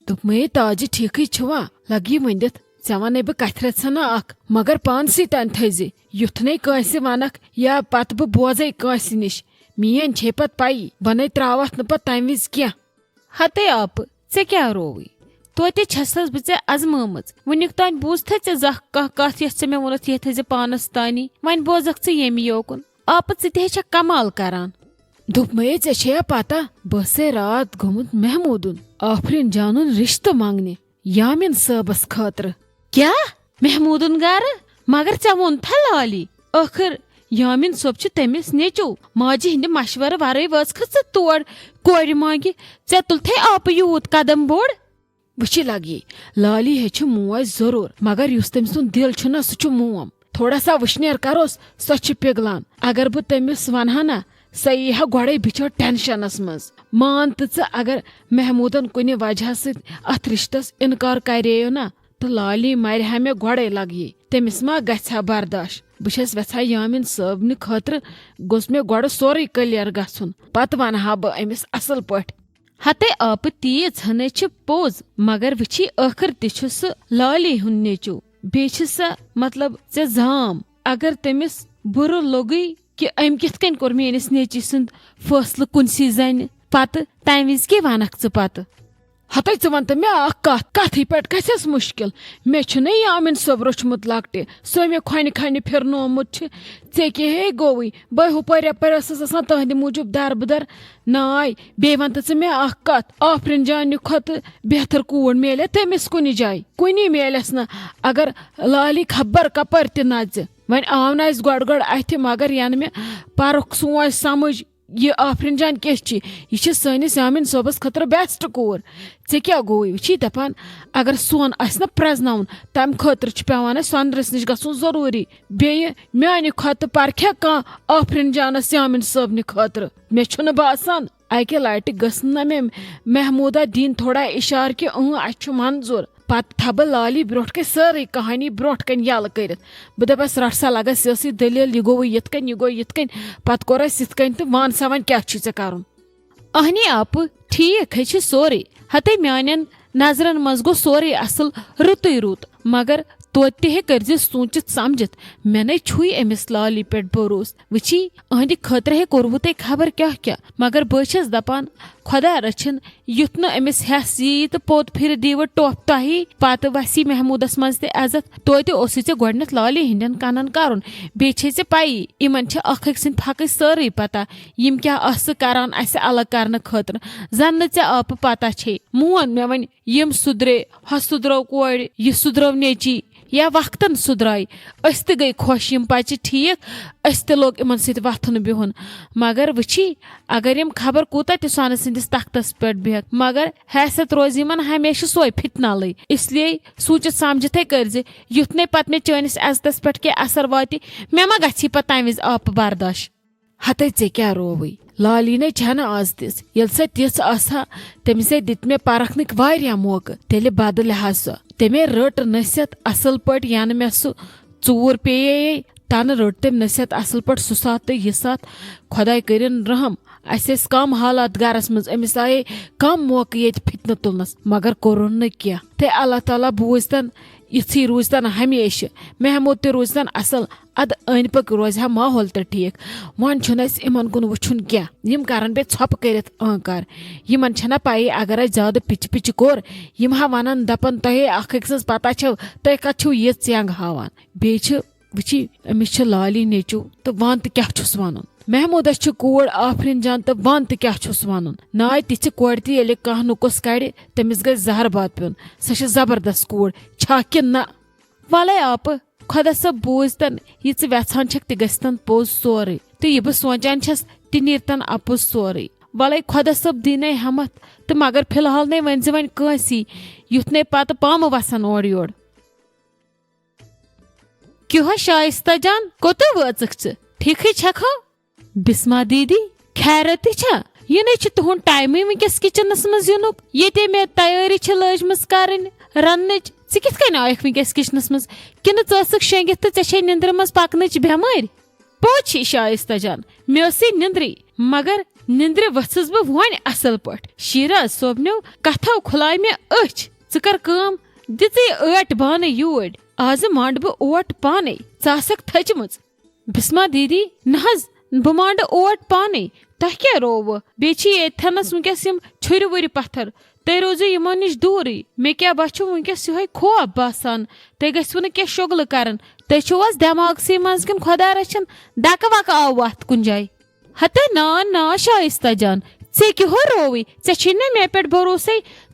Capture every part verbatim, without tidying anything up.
دوٚپمَے، تاجہِ، ٹھیکٕے چھُوا؟ لگہِ ؤنِتھ، ژےٚ ونے بہٕ کتھِ رژھنا اکھ، مگر پانسٕے تام تھٲیزِ۔ یُتھ نے کٲنسہِ ونکھ یا پتہٕ بہٕ بوزے کٲنسہِ نِش۔ میٲنۍ چھے پتہٕ پَیی، بہٕ نے تراوتھ نہٕ پتہٕ تمہِ وِزِ کینٛہہ۔ ہتے آپہٕ، ژےٚ کیٛاہ رووٕے؟ توتہِ چھسس بہٕ ژےٚ ازمٲمٕژ۔ وُنیُک تام بوٗزتھے ژےٚ زانٛہہ کانٛہہ کتھ، یۄس ژےٚ مےٚ ووٚنُتھ، یہِ تھٲیزِ پانس تانی۔ وۄنۍ بوزکھ ژٕ ییٚمہِ یوکُن۔ آپہٕ، ژٕ تہِ ہے چھکھ کمال کران۔ دوٚپمَے، ژےٚ چھےٚ یا پتہ، بہٕ ٲسَے راتھ گوٚمُت محموٗدُن آفریٖن جانُن رِشتہٕ منٛگنہِ یامین صٲبس خٲطرٕ۔ کیٛاہ؟ محموٗدُن گرٕ؟ مگر ژےٚ ووٚنتھا لالی؟ ٲخٕر یامین صٲب چھُ تٔمِس نیٚچو۔ ماجہِ ہٕنٛدِ مشورٕ ورٲے وٲژکھٕ ژٕ تور کورِ مانگہِ؟ ژےٚ تُلتھے آپہٕ یوٗت قدم بوٚڑ؟ وٕچھی لگی، لالی ہے چھِ موج ضروٗر، مگر یُس تٔمۍ سُنٛد دِل چھُ نا، سُہ چھُ موم۔ تھوڑا سا وٕشنیر کروس، سۄ چھِ پِگلان۔ اگر بہٕ تٔمِس ونہٕ ہا نا، سۄ یی ہا گۄڈے بِچٲر ٹینشنس منٛز۔ مان تہٕ ژٕ، اگر محموٗدن کُنہِ وجہ سۭتۍ اتھ رشتس انکار کرییو نا، تہٕ لالی مرِ ہا مےٚ گۄڈے لگی۔ تٔمِس ما گژھِ ہا برداش؟ بہٕ چھس وٮ۪ژھان یامین صٲبنہِ خٲطرٕ گوٚژھ مےٚ گۄڈٕ سورُے کلیر گژھُن، پتہٕ ونہٕ ہا بہٕ أمِس اصل پٲٹھۍ۔ ہتے آپہٕ، تیٖژ ہنے چھِ پوٚز، مگر وٕچھی، ٲخٕر تہِ چھُ سُہ لالی ہُنٛد نیٚچو۔ بیٚیہِ چھِ سۄ، مطلب، ژےٚ زام۔ اگر تٔمِس بُرٕ لوٚگُے کہِ أمۍ کِتھ کٔنۍ کوٚر میٲنِس نیٚچی سُنٛد فٲصلہٕ کُنسٕے زنہِ پتہٕ، تمہِ وِزِ کیٛاہ ونکھ ژٕ پتہٕ؟ ہتے ژٕ وَن تہٕ مےٚ اکھ کتھ، کتھٕے پٮ۪ٹھ گژھٮ۪س مُشکِل۔ مےٚ چھُنہ یامین صٲب روٚچھمُت لۄکٹہِ، سُہ مےٚ کھۄنہِ کھۄنہِ پھِرنومُت چھُ۔ ژےٚ کیٛاہ ہے گوٚوُے؟ بہٕ ہُپٲرۍ یپٲرۍ ٲسٕس آسان تہنٛدِ موٗجوٗب دربٕدر۔ ناے، بیٚیہِ وَن تہٕ ژٕ مےٚ اکھ کتھ، آفرین جانہِ کھۄتہٕ بہتر کوٗر میلے تٔمِس کُنہِ جایہِ؟ کُنی میلٮ۪س نہٕ، اگر لالی خبر کپٲرۍ تہِ نژِ۔ وۄنۍ آو نہٕ اَسہِ گۄڈٕ گۄڈٕ اَتھِ، مگر ینہٕ مےٚ پرُکھ سونچ سمجھ، یہِ آفرین جان کِژھ چھِ؟ یہِ چھِ سٲنِس یامین صٲبس خٲطرٕ بیسٹ کوٗر۔ ژےٚ کیٛاہ گوٚوُے؟ وٕچھی دپان، اگر سۄن آسہِ نہ پرٛزناوُن، تمہِ خٲطرٕ چھُ پٮ۪وان اَسہِ سۄنرِس نِش گژھُن ضروٗری۔ بیٚیہِ میانہِ کھۄتہٕ پرکھے کانٛہہ آفرین جانس یامین صٲبنہِ خٲطرٕ؟ مےٚ چھُنہٕ باسان۔ اکہِ لٹہِ گٔژھ نہ مےٚ محموٗدہ دِنۍ تھوڑا اشارٕ کہِ اۭں، اسہِ چھُ منظوٗر۔ پتہٕ تھاوٕ بہٕ لالی برونٛٹھ کنہِ سٲرٕے کہانی برونٛٹھ کنہِ یلہٕ کٔرِتھ۔ بہٕ دپس، رٹھ سا لگس یہِ ٲسٕے دٔلیٖل، یہِ گوٚوُے یِتھ کٔنۍ، یہِ گوٚو یِتھ کٔنۍ، پتہٕ کوٚر اسہِ یِتھ کٔنۍ تہٕ وَن سا وۄنۍ کیٛاہ چھُے ژےٚ کرُن؟ اہنی آپہٕ، ٹھیٖک ہے چھُ سورُے۔ ہتے میانٮ۪ن نظرن منٛز گوٚو سورُے اصل، رُتُے رُت، مگر توتہِ تہِ ہے کٔرزِ سوٗنچِتھ سمجھِتھ۔ مےٚ نے چھُے أمِس لالی پٮ۪ٹھ بھروسہٕ۔ وٕچھی، أہنٛدِ خٲطرٕ ہے کوٚروٕ تۄہہِ خبر کیٛاہ کیٛاہ، مگر بہٕ چھَس دپان، خۄدا رٔچھِن، یُتھ نہٕ أمِس ہٮ۪س ییہِ تہٕ پوٚت پھِرِ دیٖوٕ ٹۄپھ تۄہی، پتہٕ وسی محموٗدس منٛز تہِ عزت۔ توتہِ اوسُے ژےٚ گۄڈٕنٮ۪تھ لالی ہٕنٛدٮ۪ن کنن کرُن۔ بیٚیہِ چھے ژےٚ پَیی، یِمن چھِ اکھ أکۍ سٕنٛدۍ پھکٕچ سٲرٕے پتہ، یِم کیٛاہ ٲسہٕ کران اسہِ الگ کرنہٕ خٲطرٕ۔ زن نہٕ ژےٚ آپہٕ پتہ چھے۔ مون مےٚ وۄنۍ، یِم سُدرے، ہۄ سُدرٲو کورِ، یہِ سُدرٲو نیٚچی، یا وقتن سُدراے۔ أسۍ تہِ گٔے خۄش، یِم پچہِ ٹھیٖک، أسۍ تہِ لوٚگ یِمن سۭتۍ وۄتھُن بِہُن۔ مگر وٕچھی، اگر یِم خبر کوٗتاہ تہِ سۄنہٕ سٕنٛدِس تختس پٮ۪ٹھ بیٚہکھ، مگر حیثیت روزِ یِمن ہمیشہٕ سۄے فتنہٕ لٕے۔ اس لیے سوٗنچِتھ سمجھتھے کٔرزِ، یُتھ نے پتہٕ مےٚ چٲنِس عزتس پٮ۪ٹھ کینٛہہ اثر واتہِ، مےٚ ما گژھی پتہٕ تمہِ وِزِ آپہٕ برداش۔ ہتے ژےٚ کیٛاہ رووٕے؟ لالی نے چھنہٕ آز تِژھ۔ ییٚلہِ سۄ تِژھ آسہٕ ہا، تٔمِس ہے دِتۍ مےٚ پرکھنٕکۍ واریاہ موقعہٕ۔ تیٚلہِ بدلہِ ہا سۄ۔ تٔمۍ رٔٹ نصیحت اصل پٲٹھۍ، ینہٕ مےٚ سُہ ژوٗر پیٚیے۔ تنہٕ رٔٹ تٔمۍ نصیحت اصل پٲٹھۍ سُہ ساتھ تہٕ یہِ ساتھ۔ خۄداے کٔرِن رحم۔ اسہِ ٲسۍ کم حالات گرس منٛز، أمِس آیے کم موقعہٕ ییٚتہِ فتنہٕ تُلنس، مگر کوٚرُن نہٕ کینٛہہ۔ تہٕ اللہ تعالیٰ بوٗزتن، یِژھٕے روٗزتن ہمیشہٕ۔ محمود تہِ روٗزتن اصل۔ ادٕ أنٛدۍ پٔکۍ روزِ ہا ماحول تہِ ٹھیٖک۔ وۄنۍ چھُنہٕ اَسہِ یِمن کُن وٕچھُن کینٛہہ، یِم کرن بیٚیہِ ژھۄپہٕ کٔرِتھ آنکار۔ یِمن چھَنا پَیی، اگر اَسہِ زیادٕ پِچہِ پِچہِ کوٚر، یِم ہا وَنن، دَپن، "تۄہے اکھ أکۍ سٕنٛز پَتہ چھَو، تُہۍ کَتھ چھِو یہِ ژٮ۪نٛگ ہاوان؟" بیٚیہِ چھِ، وٕچھی، أمِس چھِ لالی نیٚچوٗ، تہٕ وَن تہٕ کیٛاہ چھُس وَنُن۔ محمودس چھِ کوٗر آفریٖن جان، تہٕ وَن تہٕ کیٛاہ چھُس وَنُن۔ ناے تِژھِ کورِ تہِ ییٚلہِ کانٛہہ نُکُس کَڑِ، تٔمِس گژھِ زہر باد پیوٚن۔ سۄ چھِ زبردست کوٗر، چھا کِنہٕ نہ؟ وَلَے آپہٕ، خۄدا صٲب بوٗزتن، یہِ ژٕ وٮ۪ژھان چھکھ تہِ گژھِ تن پوٚز سورُے، تہٕ یہِ بہٕ سونچان چھس تہِ نیٖرتن اپُز سورُے۔ وَلَے خۄدا صٲب دِنَے ہٮ۪متھ، تہٕ مگر فی الحال نے ؤنۍ زِ وۄنۍ کٲنٛسی، یُتھ نے پتہٕ پامہٕ وسن اورٕ یورٕ۔ کیٛاہ ہا شایستہ جان، کوٚت وٲژٕکھ ژٕ؟ ٹھیٖکھٕے چھکھا؟ بسما دیدی، خیرت تہِ چھا؟ یہِ نے چھُ تُہُنٛد ٹایمٕے وٕنکیٚس کچنس منٛز یِنُک، ییٚتے مےٚ تیٲری چھِ لٲجمٕژ کرٕنۍ رننٕچ۔ ژٕ کِتھ کٔنۍ آیکھ وٕنکیٚس کچنس منٛز؟ کِنہٕ ژٕ ٲسٕکھ شۄنٛگِتھ تہٕ ژےٚ چھے نِندرِ منٛز پکنٕچ بٮ۪مٲرۍ؟ پوٚز چھُ شایستہ جان، مےٚ ٲسٕے نِندرٕے، مگر نندرِ ؤژھٕس بہٕ وۄنۍ اصل پٲٹھۍ۔ شیراز صٲبنیو کتھو کھُلایہِ مےٚ أچھ۔ ژٕ کر کٲم، دِژٕے ٲٹۍ بانہٕ یوٗرۍ۔ آزٕ مانڈٕ بہٕ اوٹ پانے، ژٕ آسکھ تھٔچمٕژ۔ بسما دیدی، نہ حظ، بہٕ مانڈٕ اوٹ پانے۔ تۄہہِ کیٛاہ رووٕ؟ بیٚیہِ چھِ ییٚتھٮ۪نس وٕنکیٚس یِم چھُرِ وُرِ پتھر۔ تُہۍ روٗزِو یِمو نِش دوٗرٕے۔ مےٚ کیٛاہ، بہٕ چھُم وٕنکیٚس یِہوٚے خوف باسان۔ تُہۍ گٔژھِوٕ نہٕ کینٛہہ شُغلہٕ کرٕنۍ۔ تُہۍ چھِو حظ دٮ۪ماغسٕے منٛز کِنہٕ خۄدا رٔچھِن دَکہٕ وَکہٕ آو وَتھ کُنہِ جایہِ؟ ہتے نا نا شائستہ جان، ژےٚ کیٛاہ ہو رووٕے؟ ژےٚ چھے نہ مےٚ پٮ۪ٹھ بھروسے۔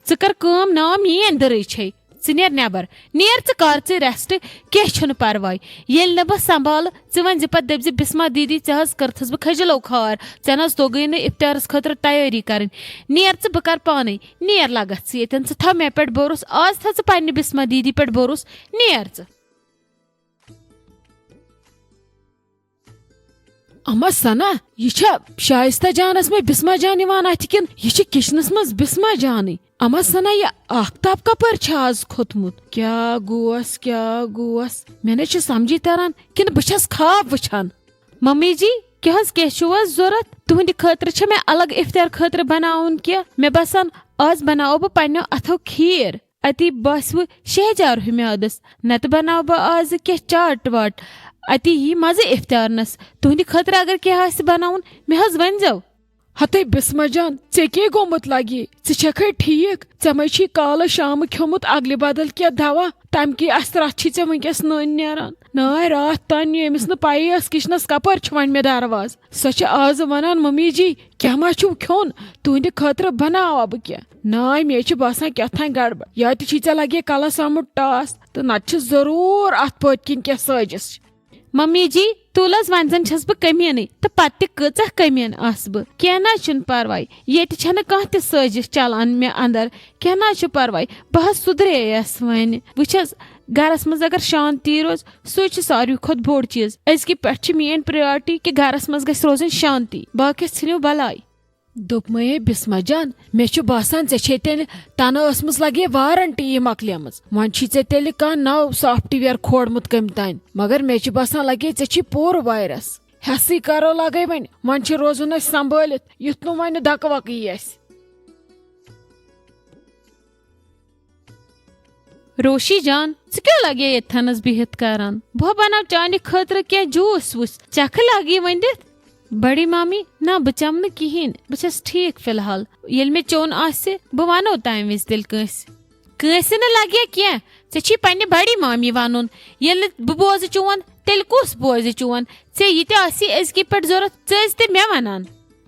ژٕ کر کٲم، نا میٛٲنۍ دٕرٕے چھے۔ ژٕ نیر نٮ۪بر، نیر ژٕ کر ژٕ ریسٹ، کینٛہہ چھُنہٕ پرواے۔ ییٚلہِ نہٕ بہٕ سنبھالہٕ، ژٕ ؤنۍ زِ پتہٕ دٔپۍ زِ بسما دیدی، ژےٚ حظ کٔرتھس بہٕ کھجلو کھار، ژےٚ نہ حظ توٚگُے نہٕ افطارس خٲطرٕ تیٲری کرٕنۍ۔ نیر ژٕ، بہٕ کر پانے، نیر لگتھ ژٕ ییٚتٮ۪ن، ژٕ تھاو مےٚ پٮ۪ٹھ بھروسہٕ، آز تھاو ژٕ پننہِ بسما دیدی پٮ۪ٹھ بھروسہٕ، نیر ژٕ۔ اما ثنا، یہِ چھا شائستہ جانس منٛز بسما جان یِوان اتھِ کِنہٕ یہِ چھِ کچنس منٛز بسما جانٕے؟ اما ثنا، یہِ آفتاب کپٲرۍ چھُ آز کھوٚتمُت؟ کیٛاہ گوس، کیٛاہ گوس؟ مےٚ نَے چھُ سمجھی تران کِنہٕ بہٕ چھَس خواب وٕچھان۔ ممی جی، کیٛاہ حظ، کیٛاہ چھُو حظ ضوٚرَتھ؟ تُہٕنٛدِ خٲطرٕ چھےٚ مےٚ الگ افطار خٲطرٕ بناوُن کینٛہہ؟ مےٚ باسان، آز بناوو بہٕ پنٛنیو اَتھو کھیٖر۔ اتی باسہِ وٕ شہجار ہیوٗ میادس، نتہٕ بناو بہٕ آزٕ کینٛہہ چاٹ واٹ۔ اتی یی مزٕ افطارنس۔ تُہنٛدِ خٲطرٕ اگر کینٛہہ آسہِ بناوُن، مےٚ حظ ؤنۍزیو۔ ہتے بسمہ جان، ژےٚ کیٛاہ گوٚمُت لگی؟ ژٕ چھکھے ٹھیٖک؟ ژےٚ مے چھی کالہٕ شامہٕ کھیوٚمُت اگلہِ بدل کینٛہہ دوا؟ تمہِ کہِ اثرات چھی ژےٚ وٕنکیٚس نٔنۍ نیران۔ ناے، راتھ تام نی أمِس نہٕ پیی ٲس کچنس کپٲرۍ چھُ وۄنۍ مےٚ دروازٕ۔ سۄ چھِ آز ونان، "ممی جی، کیٛاہ ما چھُو کھیوٚن؟ تُہنٛدِ خٲطرٕ بناوا بہٕ کینٛہہ۔" ناے، مےٚ چھِ باسان کیٛاہ تام گڑبڑ۔ یا تہِ چھی ژےٚ لگے کلس آمُت ٹاس، تہٕ نتہٕ چھِ ضروٗر اتھ پٔتۍ کِنۍ کینٛہہ سٲزش۔ ممی جی، تُل حظ، وۄنۍ زن چھس بہٕ کٔمیٖنٕے، تہٕ پتہٕ تہِ کۭژاہ کٔمیٖن آسہٕ بہٕ؟ کینٛہہ نہ حظ چھُنہٕ پرواے، ییٚتہِ چھنہٕ کانٛہہ تہِ سٲزش چلان مےٚ اندر۔ کینٛہہ نہ حظ چھُ پرواے، بہٕ حظ سُدرییس وۄنۍ۔ وٕچھ حظ، گرس منٛز اگر شانتی روز، سُے چھُ ساروی کھۄتہٕ بوٚڑ چیٖز۔ أزکہِ پٮ۪ٹھ چھِ میٲنۍ پریارٹی کہِ گرس منٛز گژھِ روزٕنۍ شانتی، باقیس ژھٕنِو بلاے۔ دوٚپمَے، "ہے بسمہ جان، مےٚ چھُ باسان ژےٚ چھے تیٚلہِ تَنہٕ ٲسمٕژ لگے وارنٹی یہِ مۄکلیمٕژ۔ وۄنۍ چھی ژےٚ تیٚلہِ کانٛہہ نوٚو سافٹ ویئر کھولمُت کٔمۍ تانۍ۔ مگر مےٚ چھُ باسان لگے ژےٚ چھی پوٗرٕ وایرس۔ ہٮ۪سٕے کرو لگے وۄنۍ، وۄنۍ چھُ روزُن اَسہِ سنبھٲلِتھ، یُتھ نہٕ وۄنۍ دکہٕ وکہٕ یی اَسہِ۔" روشی جان، ژٕ کیٛاہ لگے ییٚتھنس بِہِتھ کران؟ بہٕ بناو چانہِ خٲطرٕ کینٛہہ جوٗس وُس، چکھٕ لاگی وۄنۍ دِتھ۔ بڑی مامی، نہ، بہٕ چمہٕ نہٕ کِہیٖنۍ، بہٕ چھس ٹھیٖک فی الحال۔ ییٚلہِ مےٚ چیوٚن آسہِ، بہٕ ونو تمہِ وِزِ تیٚلہِ کٲنٛسہِ۔ کٲنٛسہِ نہٕ لگہِ کینٛہہ، ژےٚ چھی پننہِ بڑی مامی ونُن۔ ییٚلہِ نہٕ بہٕ بوزٕ چون، تیٚلہِ کُس بوزِ چون؟ ژےٚ یہِ تہِ آسی أزکہِ پٮ۪ٹھ ضوٚرتھ، ژٕ ٲسۍ تہِ مےٚ ونان۔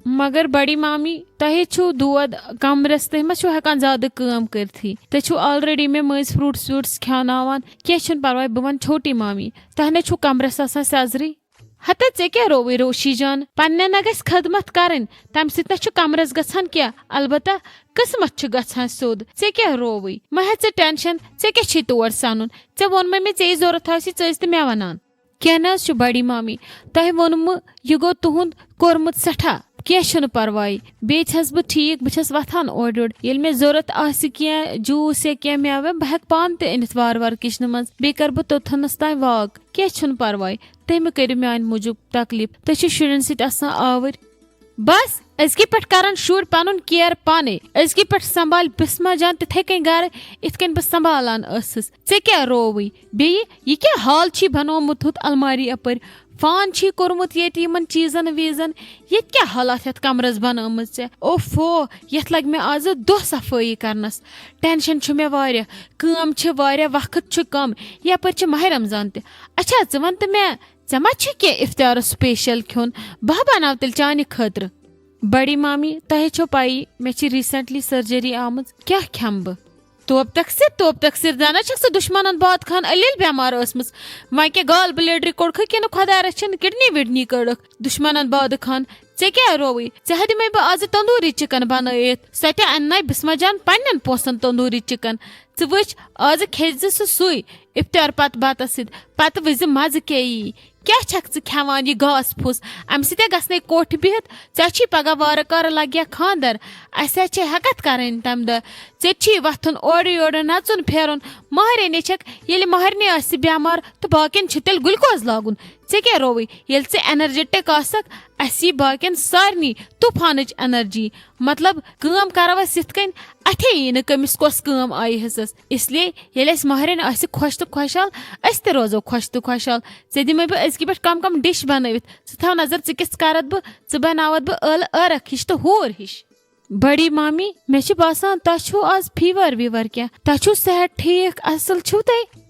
مگر بڑی مامی، تۄہے چھُو دود کمرس، تُہۍ ما چھِو ہٮ۪کان زیادٕ کٲم کٔرتھٕے؟ تُہۍ چھِو already مےٚ مٔنٛزۍ فروٹس وروٹس کھیٛاوناوان۔ کینٛہہ چھُنہٕ پرواے، بہٕ ونہٕ چھوٹی مامی، تۄہہِ نے چھُو کمرس آسان سیزرٕے۔ ہتا ژےٚ کیٛاہ رووٕے روشی جان؟ پننٮ۪ن نہ گژھِ خدمت کرٕنۍ، تمہِ سۭتۍ نہ چھُ کمرس گژھان کینٛہہ، البتہ قسمت چھُ گژھان سیوٚد۔ ژےٚ کیٛاہ رووٕے؟ مہ ہےٚ ژٕ ٹینشن، ژےٚ کیٛاہ چھُے تور سنُن؟ ژےٚ ووٚنمے مےٚ، ژےٚ یہِ ضوٚرتھ آسہِ، ژٕ ٲسۍ تہٕ مےٚ ونان۔ کینٛہہ نہ حظ چھُ بڑی مامی، تۄہہِ ووٚنمُ، یہِ گوٚو تُہُنٛد کوٚرمُت سٮ۪ٹھاہ، کینٛہہ چھُنہٕ پرواے۔ بیٚیہِ چھَس بہٕ ٹھیٖک، بہٕ چھَس وۄتھان اورٕ یورٕ۔ ییٚلہِ مےٚ ضوٚرَتھ آسہِ کینٛہہ جوٗس یا کینٛہہ مٮ۪وٕ، بہٕ ہٮ۪کہٕ پانہٕ تہِ أنِتھ وارٕ وارٕ کِچنہٕ منٛز۔ بیٚیہِ کَرٕ بہٕ توٚتتھَنَس تام واک، کینٛہہ چھُنہٕ پرواے۔ تُہۍ مہٕ کٔرِو میٛانہِ موٗجوٗب تکلیٖف، تُہۍ چھِو شُرٮ۪ن سۭتۍ آسان آوٕرۍ۔ بس، أزکہِ پٮ۪ٹھ کرن شُرۍ پنُن کیر پانے۔ أزکہِ پٮ۪ٹھ سنبھالہِ بسمہ جان تِتھے کٔنۍ گرٕ، یِتھ کٔنۍ بہٕ سنبھالان ٲسٕس۔ ژےٚ کیٛاہ رووٕے؟ بیٚیہِ، یہِ کیٛاہ حال چھی بنومُت ہُتھ الماری اپٲرۍ؟ فان چھی کوٚرمُت ییٚتہِ یِمن چیٖزن ویٖزن۔ ییٚتہِ کیٛاہ حالات یتھ کمرس بنٲومٕژ ژےٚ؟ اوفو، یتھ لگہِ مےٚ آزٕ دۄہ صفٲیی کرنس۔ ٹینشن چھُ مےٚ واریاہ، کٲم چھِ واریاہ، وقت چھُ کم، یپٲرۍ چھِ ماہِ رمضان تہِ۔ اچھا، ژٕ ون تہٕ مےٚ، ژےٚ ما چھُے کینٛہہ افطارس سپیشل کھیوٚن؟ بہٕ ہا بناو تیٚلہِ چانہِ خٲطرٕ۔ بڑی مامی، تۄہے چھو پَیی، مےٚ چھِ recently surgery آمٕژ، کیٛاہ کھٮ۪مہٕ بہٕ؟ توب تقصیر، توب تقصیر، زانان چھکھ ژٕ دُشمنن باد خان علیل بٮ۪مار ٲسمٕژ۔ وۄنۍ کیٛاہ گال بلیڈری کوٚڑکھٕ کِنہٕ خۄدا رچھِن کڈنی وڈنی کٔڑٕکھ؟ دُشمنن باد خان، ژےٚ کیٛاہ رووٕے؟ ژےٚ ہا دِمے بہٕ آزٕ تندوٗری چکن بنٲیِتھ۔ سۄ تہِ انناے بسمہ جان پننٮ۪ن پونٛسن تندوٗری چکن۔ ژٕ وٕچھ، آزٕ کھیٚزِ ژٕ سُے افطار پتہٕ بتس سۭتۍ، پتہٕ وٕچھزِ مزٕ کیٛاہ یی۔ کیٛاہ چھکھ ژٕ کھٮ۪وان یہِ گاسہٕ پھوٚس؟ امہِ سۭتۍ ہا گژھنے کوٹھۍ بِہِتھ۔ ژےٚ چھی پگاہ وارٕ کارٕ لگیا خاندر، اسہِ ہا چھے ہٮ۪کتھ کرٕنۍ تمہِ دۄہ۔ ژےٚ چھی وۄتھُن اورٕ یورٕ نژُن پھیرُن۔ مہرِنہِ چھکھ، ییٚلہِ مہرِنہِ آسہِ بٮ۪مار تہٕ باقین چھُ تیٚلہِ گلوکوز لاگُن۔ ژےٚ کیٛاہ رووُے؟ ییٚلہِ ژٕ انرجیٹک آسکھ، اسہِ یی باقین سارنٕے طوفانٕچ انرجی۔ مطلب، کٲم کرو أسۍ یِتھ کٔنۍ، اتھے یی نہٕ کٔمِس کۄس کٲم آیہِ حصس۔ اس لیے ییٚلہِ اسہِ ماہرِنۍ آسہِ خۄش تہٕ خۄشحال، أسۍ تہِ روزو خۄش تہٕ خۄشحال۔ ژےٚ دِمے بہٕ أزکہِ پٮ۪ٹھ کم کم ڈِش بنٲوِتھ۔ ژٕ تھاو نظر، ژٕ کِژھ کرتھ بہٕ، ژٕ بناوتھ بہٕ ٲلہٕ ٲرکھ ہِش تہٕ ہوٗر ہِش۔ بڑی مامی، مےٚ چھُ باسان تۄہہِ چھُو آز فیور ویور کینٛہہ۔ تۄہہِ چھُو صحت ٹھیٖک، اصل چھُو تۄہہِ؟